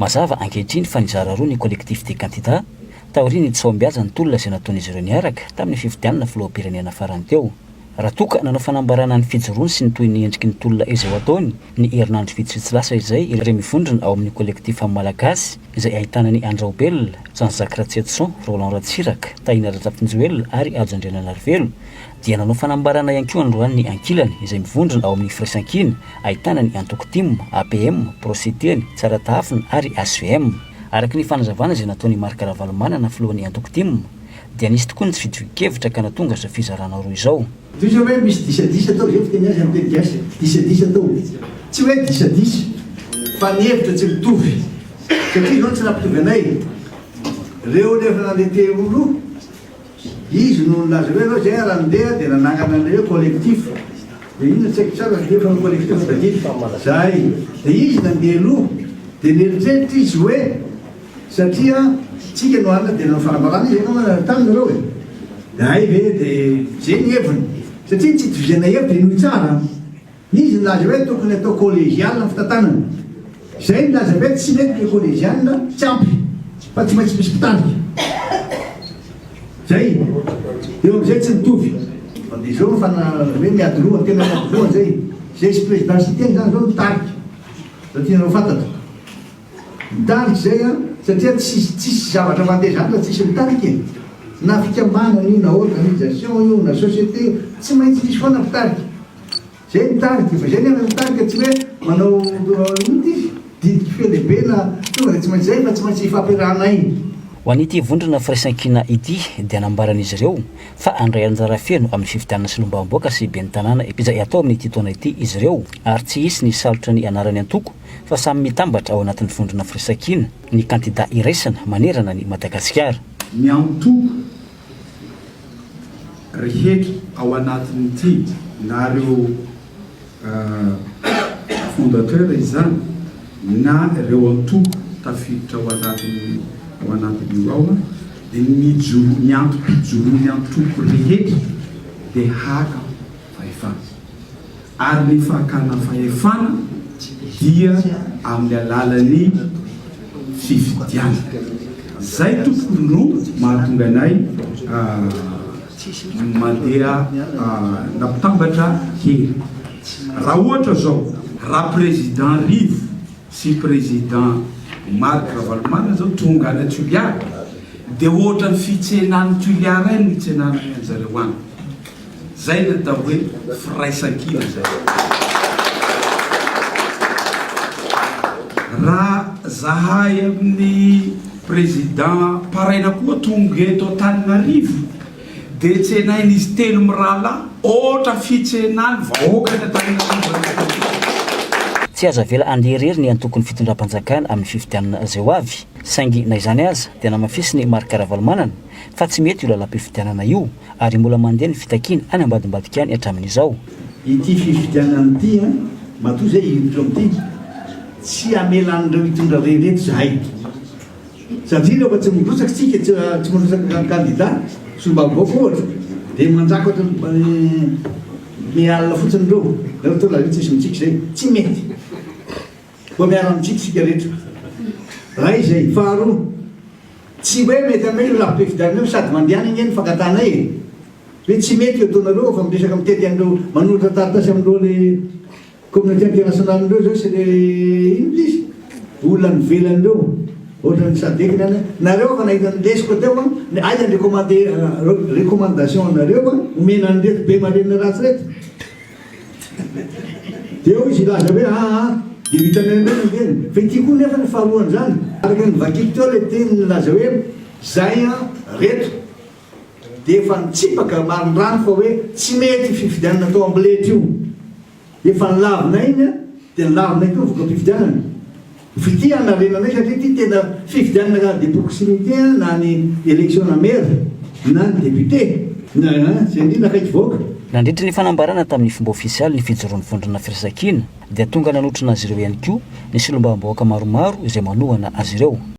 Mazava ankehitriny fa nizara roa ny Collectif des candidats taorian'ny tsy fahombiazan'ny tolona izay nataon'izy ireo niaraka tamin'ny fifidianana filoham-pirenena farany teo. Raha toa ka nanao fanambarana ny fijoroany sy ny tohin'ny endriky ny tolona izay ho ataony ny herinandro vitsivitsy lasa izay ireo mivondrona ao amin'ny Collectif Malagasy izay ahitana an'i Andry Raobelina, Jean Jacques Ratsietison, Roland Ratsiraka, Tahina Razafinjoelina ary Hajo Andriananarivelo dia nanao fanambarana ihany koa androany ny ankilany izay mivondrona ao amin'ny Firaisankina ahitana ny antoko tim, APM, Pro-Siteny, Tsaratahafina ary hvm. Araka ny fanazavana izay nataon'i Marc Ravalomanana filohan'ny antoko tim dia nisy tokoa ny tsy fitovian-kevitra ka nahatonga izao fizarana roa izao. Toy izao hoe misy disadisa atao, izay fiteny azy amin'ny teny gasy, disadisa atao. Tsy hoe disadisa fa ny hevitra tsy mitovy. Satria izao tsy nampitovy anay. Reo rehefa nandeha teo aloha, izy no nilaza hoe aleo izay raha nandeha dia nanangana an'ilay hoe collectif. Dia inona tsy haiko tsara satria efa ny collectif tadidiko. Zay. Dia izy nandeha aloha dia nieritreritra izy hoe. Satria tsika no alina dia nanao fanambarana izy angamba tany nareo e! Dia hay ve dia zay ny heviny satria ny tsy itovizana hevitra inoy tsara an! Izy nilaza hoe tokony atao collégial ny fitantanana, zay nilaza hoe tsy mety le collégial tsy ampy fa tsy maintsy misy mpitarika zay, eo amizay tsy mitovy. Fa dia zao ny fana hoe miady loha, tena miady loha zay, zay sy président Siteny zany zao mitarika, raha tianareo fantatra. Mitarika izay an, satria tsisy tsisy zavatra mandeha izany raha tsisy mitarika e! Na fikambanana io na organisation io na société io, tsy maintsy misy foana mpitarika. Izay mitarika, fa izay nefa mitarika tsy hoe manao inona ity izy? Didy kifehy lehibe na tonga dia tsy maintsy izay fa tsy maintsy ifampiarahanay. Ho an'ity vondrona Firaisankina ity dia nambaran'izy ireo fa handray anjara feno amin'ny fifidianana solombavambahoaka sy ben'ny tanàna izay hatao amin'ity taona ity izy ireo ary tsy hisy ny hisalotra ny anaran'ny antoko fa samy mitambatra ao anatin'ny vondrona Firaisankina ny kandida iraisana manerana an'i Madagasikara. Ny antoko rehetra ao anatin'ity na ireo fondateur izany na ireo antoko tafiditra ao anatin'ny ao anatin'io ao dia ny mijoro ny antom-pijoroan'ny antoko rehetra dia haka fahefana. Ary ny fakana fahefana dia amin'ny alalan'ny fifidianana. Zay tompoko no mahatonga anay mandeha nampitambatra hery. Raha ohatra zao, raha président Rivo sy président Marc Ravalomanana zao tonga any Toliara dia ohatran'ny fitsenan'ny Toliara iny no itsenanany anjareo any. Zay ny atao hoe firaisankina zay. Raha zahay amin'ny président paraina koa tonga eto Antananarivo de tsenain'izy telo mirahalahy ohatra fitsenany vahoakan'i Antananarivo any. Tsy azo avela handeha irery ny antokon'ny fitondram-panjakana amin'ny fifidianana izay ho avy, saingy na izany aza dia namafisin'i Marc Ravalomanana fa tsy mety io lalam-pifidianana io ary mbola mandeha ny fitakiana any ambadimbadika any hatramin'izao. Ity fifidianana ity an, matoa izay hiditra amin'ity, tsy hamela an'ireo hitondra re ireto izahay. Satria rehefa tsy mirotsaka isika, tsy mirotsaka kandida, solombavambahoaka ohatra, dia manjaka ohatran'ny mialona fotsiny ireo. Nareo toa lazaina tsisy mitsiky izay. Tsy mety. Koa miara-mitsiky isika rehetra. Iray izay. Faharoa, tsy hoe mety aminay io lafi-pifidianana io sady mandeha any ange ny fangatanay e! Hoe tsy mety io ataonareo fa miresaka mitety an'ireo manoratra taratasy amin'ireo le communauté internationale ireo zao sy le inona izy? Olona any ivelany ireo ohatran'ny sadec ny any. Nareo efa nahita ny lesoka teo an, aiza ny recommande recommandation anareo an omena an'ireto be marenina ratsy ireto? Dia hoy izy hilaza hoe, Aa, dia ho hitanay indray ny teny. Fa ity koa nefa ny faharoan'izany. Araka ny novakiko teo ilay teny nilaza hoe, Izay an, reto, dia efa nitsipaka marindrano fa hoe tsy mety io fifidianana atao amboletra io. Efa nolavina iny an, dia nolavina koa ny voka-pifidianana. Fitia hanarenanay satria ity tena fifidianana de proximité na ny élection na maire na ny député na zay indrindra akaiky vahoaka. Nandritra ny fanambarana tamin'ny fomba ofisialy ny fijoroan'ny vondrona Firaisankina dia tonga nanotrona azy ireo ihany koa ny solombavambahoaka maromaro izay manohana azy ireo.